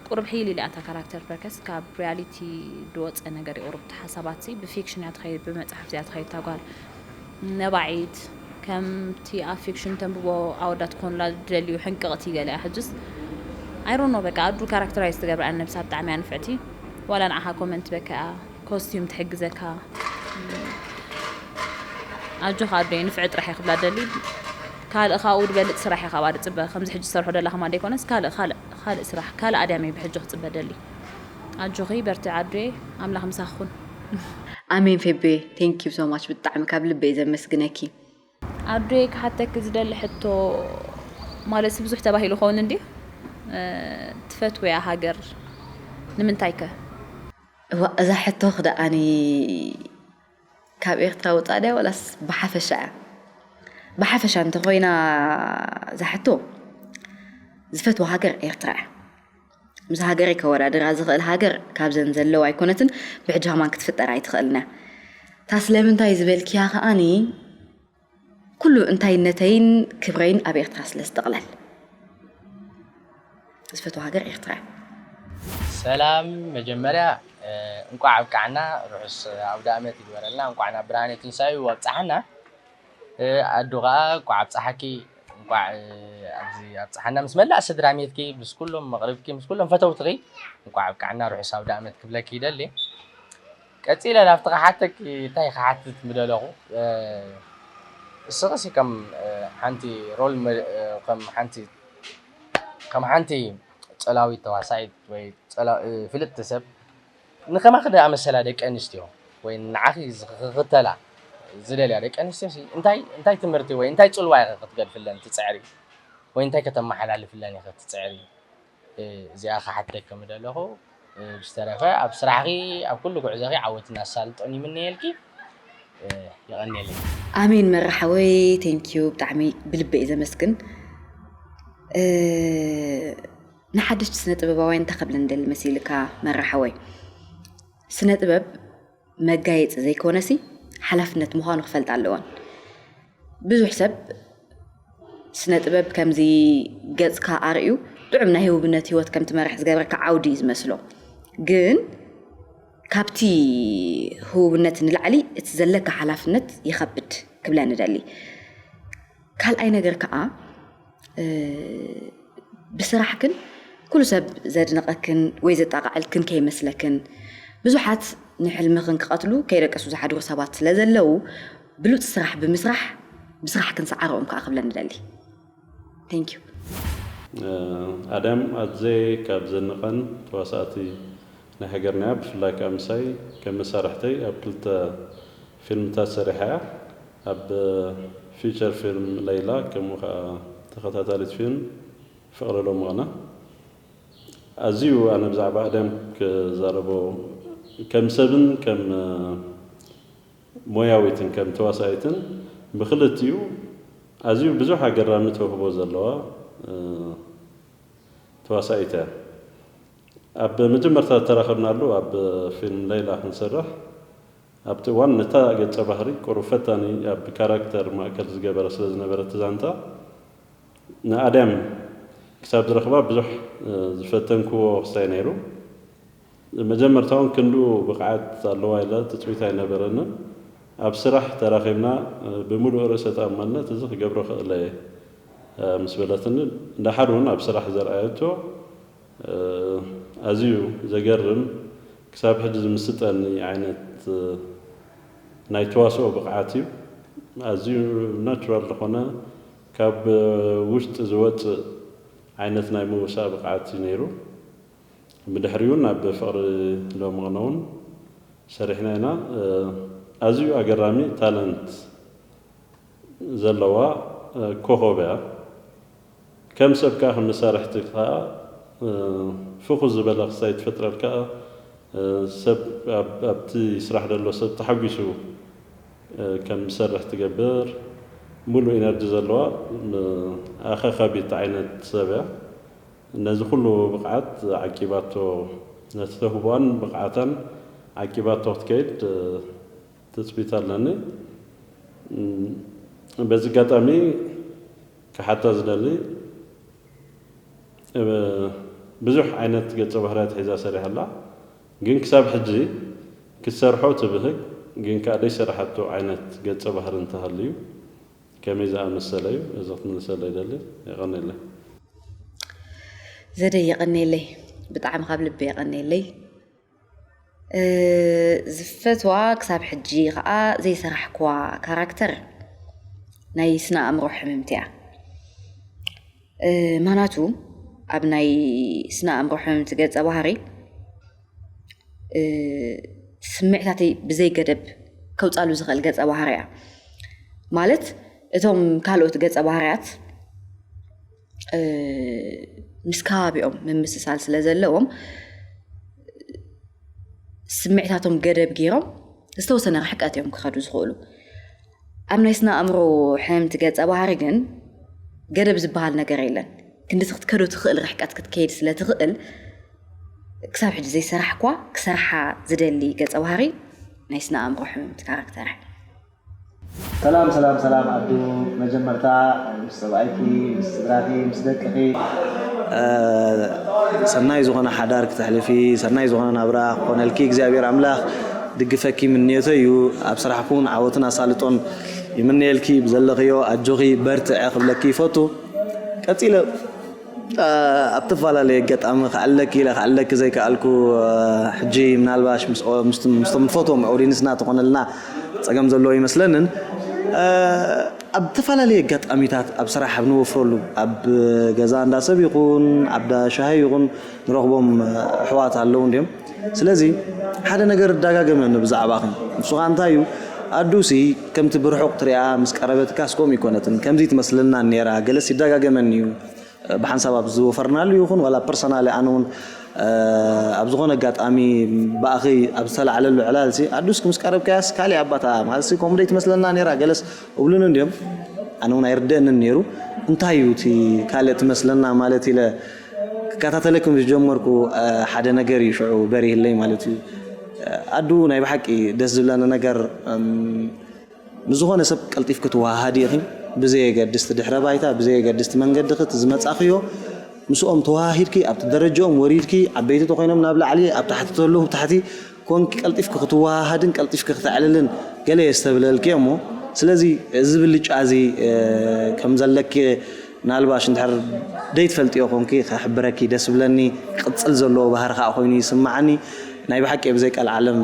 ቁሩብ ሕይል ኢለ ኣታ ካራክተር ፐርከስ ካብ ሪያሊቲ ድወፀ ነገር የቑርብ እቲ ሓሳባት ሲ ብፊክሽን እያ ትኸይድ ብመፅሓፍቲ እያ ትኸይድ እታ ጓል ነባዒት ከምቲ ኣብ ፊክሽን ተንብቦ ኣወዳት ክኾኑላ ዝደልዩ ሕንቅቕቲ ገለ እያ ሕጅስ I don't know በቃ ኣዱ ካራክተራይዝ ትገብራ እያ ነብሳ ብጣዕሚ እያ ንፍዕቲ ዋላ ንዓኻ ኮመንት በካ እያ ኮስቲዩም ትሕግዘካ ኣጆኻ ኣዶይ ንፍዕ ጥራሕ እየ ክብላ ደሊ ካልእ ካብኡ ዝበልፅ ስራሕ እየ ካብኣ ዝፅበ ከምዚ ሕጂ ዝሰርሖ ደላ ከማን ደይኮነስ ካልእ ካልእ ካልእ ስራሕ ካልእ ኣድያም እየ ብሕጂ ክፅበ ደሊ ኣጆኺ በርትዒ ኣዶየ ኣምላኽ ምሳኺ ኩን ኣሜን ፌቤ፣ thank you so much፣ ብጣዕሚ ካብ ልበይ ዘመስግነኪ። ኣዶይ ክሓተኪ ዝደሊ ሕቶ፣ ማለት ብዙሕ ተባሂሉ ኸውን እንዲ ትፈትውያ ሃገር ንምንታይ ከ? እዋ፣ እዛ ሕቶ ክደኣኒ ካብ ኤርትራ ወፃእ ድያ ወላስ ብሓፈሻ እያ? ብሓፈሻ እንተኮይና እዛ ሕቶ፣ ዝፈትዋ ሃገር ኤርትራ እያ። ምስ ሃገረይ ከወዳድራ ዝኽእል ሃገር ካብዘን ዘለዋ ኣይኮነትን፣ ብሕጂ ከማን ክትፍጠር ኣይትኽእልን እያ። እታ ስለምንታይ ዝበልክያ ከኣኒ፣ ኩሉ እንታይነተይን ክብረይን ኣብ ኤርትራ ስለ ዝጥቕለል። ዝፈትዋ ሃገር ኤርትራ እያ። ሰላም፣ መጀመርያ እንቋዕ ኣብቃዕና፣ ርሑስ ኣውደ ኣመት ይግበረልና፣ እንቋዕ ናብ ብርሃነ ትንሳኤ ኣብጻሓና። ኣዱ ከዓ እንቋዕ ኣብጻሓኪ፣ እንቋዕ ኣብዚ ኣብጻሓና፣ ምስ መላእ ስድራ ሜትኪ፣ ምስ ኩሎም መቕርብኪ፣ ምስ ኩሎም ፈተውትኺ እንቋዕ ኣብቃዕና፣ ርሑስ ኣውደ ኣመት ክብለኪ ይደሊ። ቀጺለ ናብቲ ክሓተኪ እንታይ ክሓትት ምደለኹ፣ እስኽሲ ከም ሓንቲ ሮል፣ ከም ሓንቲ ከም ሓንቲ ጸላዊት ተዋሳኢት ወይ ፍልጥቲ ሰብ፣ ንከማኺ ዝኣመሰላ ደቂ ኣንስትዮ ወይ ንዓኺ ክኽተላ ዝደልያ ደቂ ኣንስትዮ እንታይ እንታይ ትምህርቲ ወይ እንታይ ጽልዋ ኢኺ ክትገድፍለን ትጽዕሪ ወይ እንታይ ከተመሓላልፍለን ኢኺ ትጽዕሪ? እዚኣ ክሓተኪ ምደለኹ። ብዝተረፈ ኣብ ስራሕኺ፣ ኣብ ኩሉ ጉዕዞኺ ዓወትን ኣሳልጦን ይምነየልኪ። የቐንየለይ። ኣሜን መራሓወይ፣ thank you፣ ብጣዕሚ ብልቢ እየ ዘመስግን። ንሓደሽቲ ስነ ጥበባውያን እንታይ ክብል እንደሊ መሲልካ መራሓወይ? ስነ ጥበብ መጋየፂ ዘይኮነሲ ሓላፍነት ምዃኑ ክፈልጣ ኣለወን። ብዙሕ ሰብ ስነ ጥበብ ከምዚ ገፅካ ኣርእዩ ጥዑም ናይ ህውብነት ህይወት ከም ትመርሕ ዝገብረካ ዓውዲ እዩ ዝመስሎ። ግን ካብቲ ህውብነት ንላዕሊ እቲ ዘለካ ሓላፍነት ይኸብድ ክብለ ንደሊ። ካልኣይ ነገር ከዓ ብስራሕክን ኩሉ ሰብ ዘድንቐክን ወይ ዘጣቕዐልክን ከይመስለክን፣ ብዙሓት ንሕልምኽን ክቐትሉ ከይደቀሱ ዝሓድሩ ሰባት ስለ ዘለዉ፣ ብሉፅ ስራሕ ብምስራሕ ብስራሕክን ሰዓርኦም ከዓ ክብለ ንደሊ። Thank you። ኣዳም ኣዜ ካብ ዘንቐን ተዋሳእቲ ናይ ሃገርና እያ። ብፍላይ ከዓ ምሳይ ከም መሳርሕተይ ኣብ ክልተ ፊልምታት ሰሪሓ እያ። ኣብ ፊቸር ፊልም ለይላ፣ ከምኡ ከዓ ተኸታታሊት ፊልም ፍቕሪ ሎምቕነ። ኣዝዩ ኣነ ብዛዕባ ኣዳም ክዛረቦ፣ ከም ሰብን ከም ሞያዊትን ከም ተዋሳኢትን ብክልቲኡ ኣዝዩ ብዙሕ ኣገራሚ ተውህቦ ዘለዋ ተዋሳኢት እያ። ኣብ መጀመርታ ዝተራኸብናሉ ኣብ ፊልም ለይላ ክንሰርሕ፣ ኣብቲ እዋን ነታ ገጸ ባህሪ ቁሩብ ፈታኒ ኣብ ካራክተር ማእከል ዝገበረ ስለ ዝነበረ እቲ ዛንታ፣ ንኣዳም ክሳብ ዝረኽባ ብዙሕ ዝፈተንክዎ ክስታይ ነይሩ። መጀመርታ እውን ክንድኡ ብቕዓት ኣለዋ ኢለ ትጽቢት ኣይነበረንን። ኣብ ስራሕ ተራኺብና ብምሉእ ርእሰ ተኣማንነት እዚ ክገብሮ ክእለ እየ ምስ በለትኒ፣ ደሓር እውን ኣብ ስራሕ ዘርኣየቶ ኣዝዩ ዘገርም፣ ክሳብ ሕጂ ዝምስጠኒ ዓይነት ናይ ተዋስኦ ብቕዓት እዩ። ኣዝዩ ናቹራል ዝኾነ፣ ካብ ውሽጢ ዝወፅእ ዓይነት ናይ ምውሳእ ብቕዓት እዩ ነይሩ። ብድሕሪኡ ናብ ፍቕሪ ሎምቕነ እውን ሰሪሕና ኢና። ኣዝዩ ኣገራሚ ታለንት ዘለዋ ኮኾብ እያ። ከም ሰብ ከዓ፣ ከም መሳርሕቲ ከዓ ፍኹስ ዝበለ ክስታይ ትፈጥረልካ። ሰብ ኣብቲ ስራሕ ዘሎ ሰብ ተሓጒሱ ከም ዝሰርሕ ትገብር፣ ሙሉእ ኢነርጂ ዘለዋ ኣኻኻቢት ዓይነት ሰብ እያ። ነዚ ኩሉ ብቕዓት ዓቂባቶ፣ ነቲ ተውህቦኣን ብቕዓታን ዓቂባቶ ክትከይድ ትፅቢት ኣለኒ። በዚ ኣጋጣሚ ክሓታ ዝደሊ፣ ብዙሕ ዓይነት ገፀ ባህርያት ሒዛ ሰሪሓ ኣላ፣ ግን ክሳብ ሕጂ ክትሰርሖ ትብህግ ግን ከዓ ዘይሰራሓቶ ዓይነት ገፀ ባህሪ እንተሃልዩ ከመይ ዝኣመሰለ እዩ? እዚ ክትምልሰለይ ይደሊ። የቐንየለይ። ዘደይ የቐንየለይ፣ ብጣዕሚ ካብ ልቢ የቐንየለይ። ዝፈትዋ ክሳብ ሕጂ ከዓ ዘይሰራሕክዋ ካራክተር ናይ ስነ ኣእምሮ ሕምምቲ እያ። ማናቱ ኣብ ናይ ስነ ኣእምሮ ሕምምቲ ገፀ ባህሪ ስምዒታተይ ብዘይ ገደብ ከውጻሉ ዝኽእል ገጸ ባህሪ እያ። ማለት እቶም ካልኦት ገጸ ባህርያት ምስ ከባቢኦም ምምስሳል ስለ ዘለዎም ስምዒታቶም ገደብ ገይሮም ዝተወሰነ ርሕቀት እዮም ክኸዱ ዝኽእሉ። ኣብ ናይ ስነ ኣእምሮ ሕምምቲ ገጸ ባህሪ ግን ገደብ ዝበሃል ነገር የለን። ክንዲ ክትከዶ ትኽእል ርሕቀት ክትከይድ ስለ ትኽእል ክሳብ ሕጂ ዘይሰራሕኳ ክሰርሓ ዝደሊ ገጸ ባህሪ ናይ ስነ ኣእምሮ ሕምምቲ ካራክተር። ሰላም ሰላም ሰላም ኣዱ፣ መጀመርታ ምስ ሰብኣይኪ ምስ ስድራኪ ምስ ደቅኺ ሰናይ ዝኾነ ሓዳር ክተሕልፊ፣ ሰናይ ዝኾነ ናብራ ክኾነልኪ እግዚኣብሔር ኣምላኽ ድግፈኪ ምንዮተይ እዩ። ኣብ ስራሕኩን ዓወትን ኣሳልጦን ይምነየልኪ። ብዘለኽዮ ኣጆኺ በርትዐ ክብለኪ ይፈቱ። ቀፂለ ኣብ ተፈላለየ ኣጋጣሚ ክኣለኪ ኢለ ክኣለኪ ዘይከኣልኩ ሕጂ ምናልባሽ ምስቶም ንፈትዎም ኦዲንስና ተኾነልና ፀገም ዘለዎ ይመስለንን ኣብ ተፈላለየ ኣጋጣሚታት ኣብ ስራሕ ኣብ ንወፍረሉ ኣብ ገዛ እንዳሰብ ይኹን ኣብ ዳሻሂ ይኹን ንረኽቦም ኣሕዋት ኣለዉ እንዲዮም። ስለዚ ሓደ ነገር እዳጋገመኒ ብዛዕባኺ። ንሱ ኸኣ እንታይ እዩ? ኣዱሲ ከምቲ ብርሑቕ ትሪኣ ምስ ቀረበትካስ ከምኡ ኣይኮነትን። ከምዚ ትመስለና ነይራ፣ ገለስ ይዳጋገመኒ እዩ። ብሓንሳብ ኣብ ዝወፈርናሉ ይኹን ዋላ ፐርሰናሊ ኣነ እውን ኣብ ዝኾነ ኣጋጣሚ ብኣኺ ኣብ ዝተላዕለሉ ዕላልሲ ኣዱስ ምስ ቀረብካያስ ካሊእ ኣባታ ማለትሲ ከምኡ ዶ ትመስለና ነይራ ገለስ እብሉኒ እንዲዮም። ኣነ እውን ኣይርደእንን ነይሩ። እንታይ እዩ እቲ ካልእ ትመስለና ማለት ኢለ ክከታተለኩም ዝጀመርኩ ሓደ ነገር እዩ ሽዑ በሪህለይ ማለት እዩ። ኣዱ ናይ ብሓቂ ደስ ዝብለኒ ነገር ንዝኾነ ሰብ ቀልጢፍኪ ትወሃሃዲ ኢኺ። ብዘየገድስ እቲ ድሕረ ባይታ፣ ብዘየገድስ እቲ መንገዲ እቲ ዝመጻኽዮ ምስኦም ተወሃሂድኪ ኣብቲ ደረጃኦም ወሪድኪ ዓበይቲ ተኾይኖም ናብ ላዕሊ ኣብ ታሕቲ ተለዉ ታሕቲ ኮንኪ ቀልጢፍኪ ክትወሃሃድን ቀልጢፍኪ ክተዕልልን ገለ እየ ዝተብለልኪ እሞ ስለዚ እዚ ብልጫ እዚ ከም ዘለኪ ምናልባሽ እንድሕር ደይትፈልጥዮ ኮንኪ ክሕብረኪ ደስ ብለኒ። ክቕጽል ዘለዎ ባህሪ ከዓ ኮይኑ ይስማዓኒ። ናይ ብሓቂ ብዘይ ቀልዓለም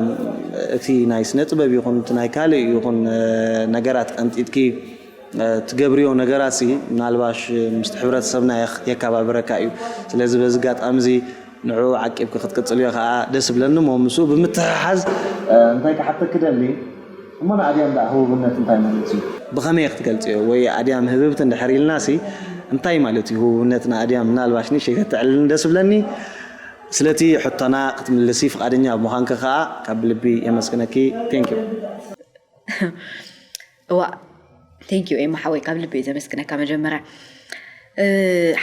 እቲ ናይ ስነ ጥበብ ይኹን እቲ ናይ ካልእ ይኹን ነገራት ቀንጢጥኪ ትገብርዮ ነገራት ሲ ምናልባሽ ምስቲ ሕብረተሰብና የክ- የከባብረካ እዩ። ስለዚ በዚ ኣጋጣሚ እዚ ንዑ ዓቂብኪ ክትቅጽልዮ ከዓ ደስ ብለኒ እሞ ምስኡ ብምትሕሓዝ እንታይ ክሓተኪ ደሊ እሞ ንኣድያም ደኣ ህቡብነት እንታይ ማለት እዩ? ብኸመይ ክትገልጽዮ ወይ ኣድያም ህብብቲ እንድሕር ኢልና ሲ እንታይ ማለት እዩ ህቡብነት ንኣድያም ምናልባሽ ንእሽተይ ከተዕልልን ደስ ብለኒ። ስለቲ ሕቶና ክትምልሲ ፍቓደኛ ብምዃንኪ ከዓ ካብ ልቢ የመስግነኪ። Thank you። እዋ thank you ኤማ ሓወይ ካብ ልቢ እየ ዘመስግነካ። መጀመርያ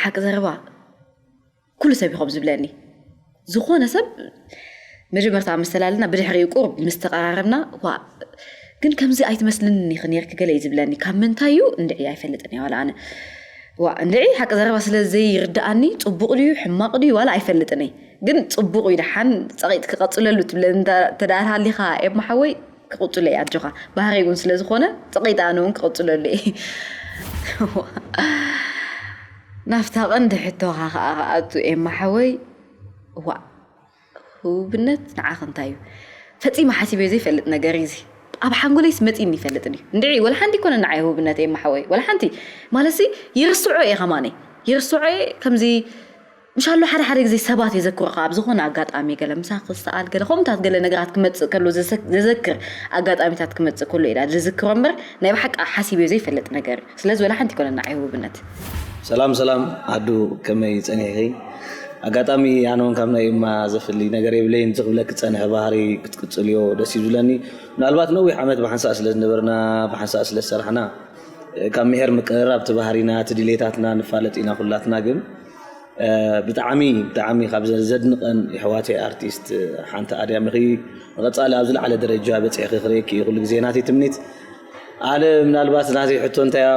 ሓቂ ዘረባ ኩሉ ሰብ ይኸም ዝብለኒ ዝኾነ ሰብ መጀመርታ ምስ ተላልና ብድሕሪኡ ቁሩብ ምስ ተቐራረብና ዋ ግን ከምዚ ኣይትመስልን ኢኺ ነርኪ ገለ እዩ ዝብለኒ። ካብ ምንታይ እዩ እንድዒ ኣይፈልጥን እየ ዋላ ኣነ ዋ እንድዒ ሓቂ ዘረባ ስለ ዘይርድኣኒ ጽቡቕ ድዩ ሕማቕ ድዩ ዋላ ኣይፈልጥን እየ። ግን ጽቡቕ እዩ ደሓን ጸቒጥ ክቐጽለሉ ትብለኒ እንተ- እንተ ደኣ ሃሊኻ ኤማ ሓወይ ክቕጽሎ እየ ኣጆኻ። ባህረይ እውን ስለ ዝኾነ ጸቒጠ ኣነ እውን ክቕጽለሉ እየ። ናብታ ቀንዲ ሕቶኻ ኸኣ ክኣቱ ኤማ ሓወይ ዋ ህቡብነት ንዓኺ እንታይ እዩ? ፈጺመ ሓሲበዮ ዘይፈልጥ ነገር እዩ እዚ። ኣብ ሓንጎለይስ መጺእኒ ይፈልጥን እዩ። እንድዒ ወላ ሓንቲ ኣይኮነን ንዓይ ህቡብነት ኤማ ሓወይ ወላ ሓንቲ ማለትሲ ይርስዖ እየ ከማነይ ይርስዖ እየ ከምዚ ምሻሎ ሓደ ሓደ ግዜ ሰባት የዘክሩኻ ኣብ ዝኾነ ኣጋጣሚ ገለ ምሳኺ ዝሰኣል ገለ ከምኡታት ገለ ነገራት ክመጽእ ከሎ ዘዘክር ኣጋጣሚታት ክመጽእ ከሎ ኢላ ዝዝክሮ እምበር ናይ ብሓቂ ሓሲበዮ ዘይፈልጥ ነገር እዩ። ስለዚ ወላ ሓንቲ ኣይኮነን ንዓይ ህቡብነት። ሰላም ሰላም ኣዱ ከመይ ጸኒሕኺ? ኣጋጣሚ ኣነ እውን ካብ ናይ እማ ዘፍሊ ነገር የብለይን። እዚ ክብለኪ ዝጸንሐ ባህሪ ክትቅጽልዮ ደስ እዩ ዝብለኒ። ምናልባት ነዊሕ ዓመት ብሓንሳእ ስለ ዝነበርና ብሓንሳእ ስለ ዝሰራሕና ካብ ምሄር ምቅርራብ እቲ ባህሪና እቲ ድሌታትና ንፋለጥ ኢና ኩላትና ግን ብጣዕሚ ብጣዕሚ ካብ ዘድንቐን የሕዋተይ ኣርቲስት ሓንቲ ኣድያም ኢኺ። ንቐፃሊ ኣብ ዝለዓለ ደረጃ በፂሕኺ ክርእየኪ እዩ ኩሉ ግዜ ናተይ ትምኒት። ኣነ ምናልባት ናተይ ሕቶ እንታይ እያ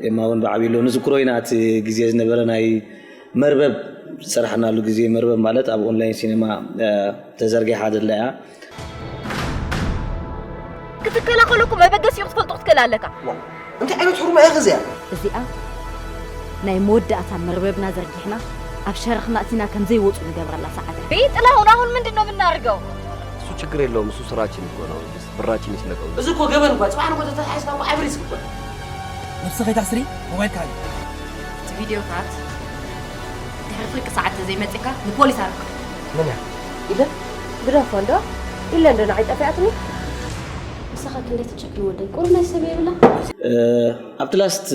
ኤማ እውን ብዓብዩ ኣሎ ንዝክሮ ኢና እቲ ግዜ ዝነበረ ናይ መርበብ ዝሰራሕናሉ ግዜ መርበብ ማለት ኣብ ኦንላይን ሲኔማ ተዘርጊሓ ዘላ እያ። ክትከላኸለኩም መበገሲኡ ክትፈልጦ ክትክእል ኣለካ። እንታይ ዓይነት ሕሩማ ኢኺ እዚኣ? እዚኣ ናይ መወዳእታ መርበብና ዘርጊሕና ኣብ ሸረኽና እቲና ከም ዘይወጹ ንገብረላ ሰዓት እያ። ቤት ጥላሁን፣ አሁን ምንድን ነው የምናደርገው? እሱ ችግር የለውም። እሱ ስራችን እኮ ነው። ብራችን ይስለቀው። እዚ እኮ ገበን እኮ ጽባሕ ንጎ ተተሓሒዝካ እኮ ዓብሪ ስግበር። ነብስኺ ታስሪ ሞባይል ካሊ እቲ ቪድዮታት ድሕሪ ፍርቂ ሰዓት ተዘይመፂእካ ንፖሊስ ኣረክብ። መን እያ? ኢለ ብዳፋ እንዳ ኢለ እንደ ንዓይ ጠፊኣትኒ። ንስኻ ክንደይ ትጨክን ወደይ? ቁሩብ ናይ ሰብ የብላ። ኣብቲ ላስት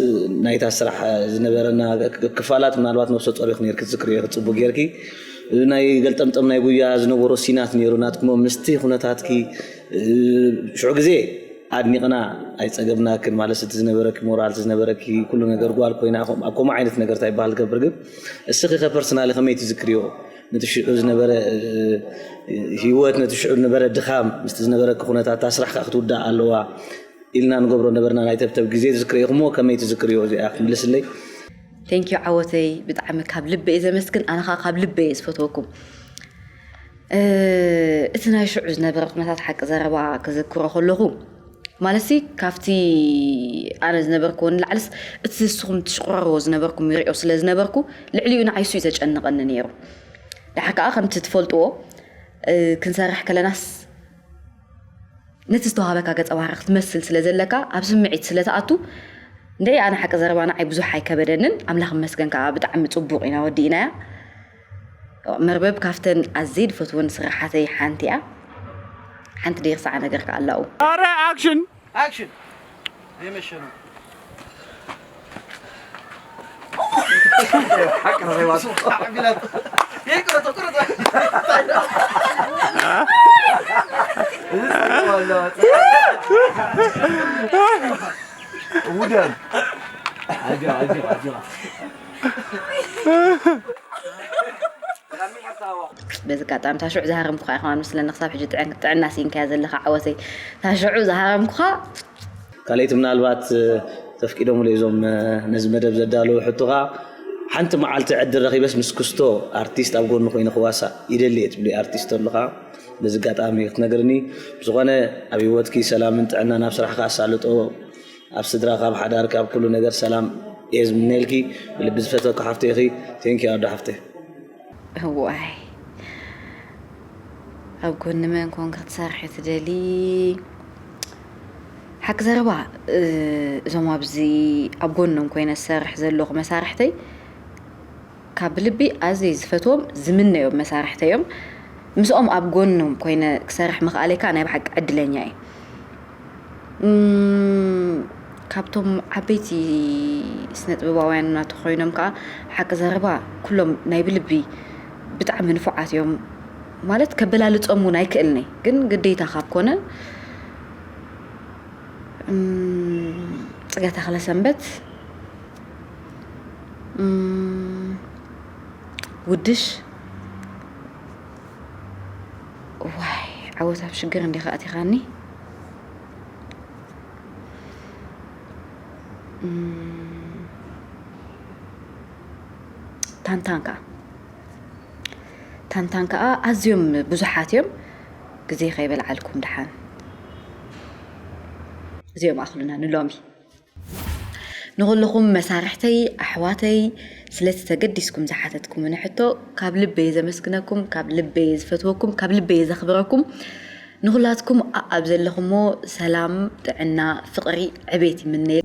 ናይታ ስራሕ ዝነበረና ክፋላት ምናልባት ነብሰ ጾር ኢኺ ነርኪ ትዝክርዮ ኢኺ ጽቡቅ ጌርኪ። ናይ ገልጠምጠም ናይ ጉያ ዝነበሮ ሲናት ነይሩ ናትኩሞ ምስቲ ኩነታትኪ ሽዑ ግዜ ኣድኒቕና ኣይጸገብናክን። ማለት እቲ ዝነበረኪ ሞራል እቲ ዝነበረኪ ኩሉ ነገር ጓል ኮይና ኣብ ከምኡ ዓይነት ነገር እንታይ ይበሃል ገብር ግን እስኺ ከ ፐርሰናሊ ከመይ ትዝክርዮ? ነቲ ሽዑ ዝነበረ ህይወት ነቲ ሽዑ ዝነበረ ድኻም ምስቲ ዝነበረኪ ኩነታት እታ ስራሕ ከዓ ክትውዳእ ኣለዋ ኢልና ንገብሮ ነበርና ናይ ተብተብ ግዜ ትዝክርዮ ኢኹሞ ከመይ ትዝክርዮ እዚኣ ክትምልስለይ? ቴንኪዩ ዓወተይ፣ ብጣዕሚ ካብ ልበ እየ ዘመስግን። ኣነ ከዓ ካብ ልበ እየ ዝፈትወኩም። እቲ ናይ ሽዑ ዝነበረ ኩነታት ሓቂ ዘረባ ክዝክሮ ከለኹ ማለትሲ ካብቲ ኣነ ዝነበርክዎ ንላዕልስ እቲ ንስኹም ትሽቁረርዎ ዝነበርኩም ይሪኦ ስለ ዝነበርኩ ልዕሊኡ ንዓይሱ እዩ ዘጨንቐኒ ነይሩ። ድሓር ከዓ ከምቲ ትፈልጥዎ ክንሰርሕ ከለናስ ነቲ ዝተዋሃበካ ገፀ ባህሪ ክትመስል ስለ ዘለካ ኣብ ስምዒት ስለ ትኣቱ እንደ ኣነ ሓቂ ዘረባ ንዓይ ብዙሕ ኣይከበደንን። ኣምላኽ መስገን ከዓ ብጣዕሚ ፅቡቕ ኢና ወዲእናያ። መርበብ ካብተን ኣዝየ ዝፈትወን ስራሓተይ ሓንቲ እያ። ሓንቲ ደይርሳዓ ነገር ከዓ ኣላኡ። ኣረ ኣክሽን ኣክሽን የመሸ ነው። ውደን በዚ ኣጋጣሚ ታሽዑ ዝሃረምኩኻ ኢኻ መስለኒ ክሳብ ሕጂ ጥዕና ስኢንካያ ዘለኻ ዓወተይ። ታሽዑ ዝሃረምኩኻ ካልኣይቲ ምናልባት ተፍቂዶምሉ እዞም ነዚ መደብ ዘዳለዉ ሕቶኻ ሓንቲ መዓልቲ ዕድል ረኺበስ ምስ ክስቶ ኣርቲስት ኣብ ጎኒ ኮይነ ክዋሳእ ይደሊ እየ ትብሊ ኣርቲስት ኣለኻ። በዚ ኣጋጣሚ ክትነግርኒ ብዝኾነ ኣብ ህይወትኪ ሰላምን ጥዕናን ኣብ ስራሕካ ኣሳልጦ ኣብ ስድራካ ኣብ ሓዳርካ ኣብ ኩሉ ነገር ሰላም እየ ዝምነየልኪ። ብልቢ ዝፈትወኪ ሓፍተይ ኢኺ። ቴንኪ ኣዶ ሓፍተይ። እዋይ ኣብ ጎኒ መን ኮንኪ ክትሰርሒ ትደሊ? ሓቂ ዘረባ እዞም ኣብዚ ኣብ ጎኖም ኮይነ ዝሰርሕ ዘለኹ መሳርሕተይ ካብ ልቢ ኣዝየ ዝፈትዎም ዝምነዮም መሳርሕተይ እዮም። ምስኦም ኣብ ጎኖም ኮይነ ክሰርሕ ምኽኣለይ ከዓ ናይ ብሓቂ ዕድለኛ እየ። ካብቶም ዓበይቲ ስነ ጥበባውያን ናቱ ኮይኖም ከዓ ሓቂ ዘረባ ኩሎም ናይ ብልቢ ብጣዕሚ ንፉዓት እዮም። ማለት ከበላልፆም እውን ኣይክእልንይ ግን ግዴታ ካብ ኮነ ፅገ ተኽለ ሰንበት ውድሽ ዋይ ዓወት ኣብ ሽግር እንዲኻ ኣቲኻኒ። ታንታን ከዓ ታንታን ከዓ ኣዝዮም ብዙሓት እዮም። ግዜ ከይበልዓልኩም ደሓን እዚኦም ኣኽሉና ንሎሚ። ንኹልኹም መሳርሕተይ ኣሕዋተይ ስለቲ ተገዲስኩም ዝሓተትኩምኒ ሕቶ ካብ ልበየ ዘመስግነኩም፣ ካብ ልበየ ዝፈትወኩም፣ ካብ ልበየ ዘኽብረኩም። ንኹላትኩም ኣኣብ ዘለኹሞ ሰላም፣ ጥዕና፣ ፍቕሪ፣ ዕቤት ይምነየ።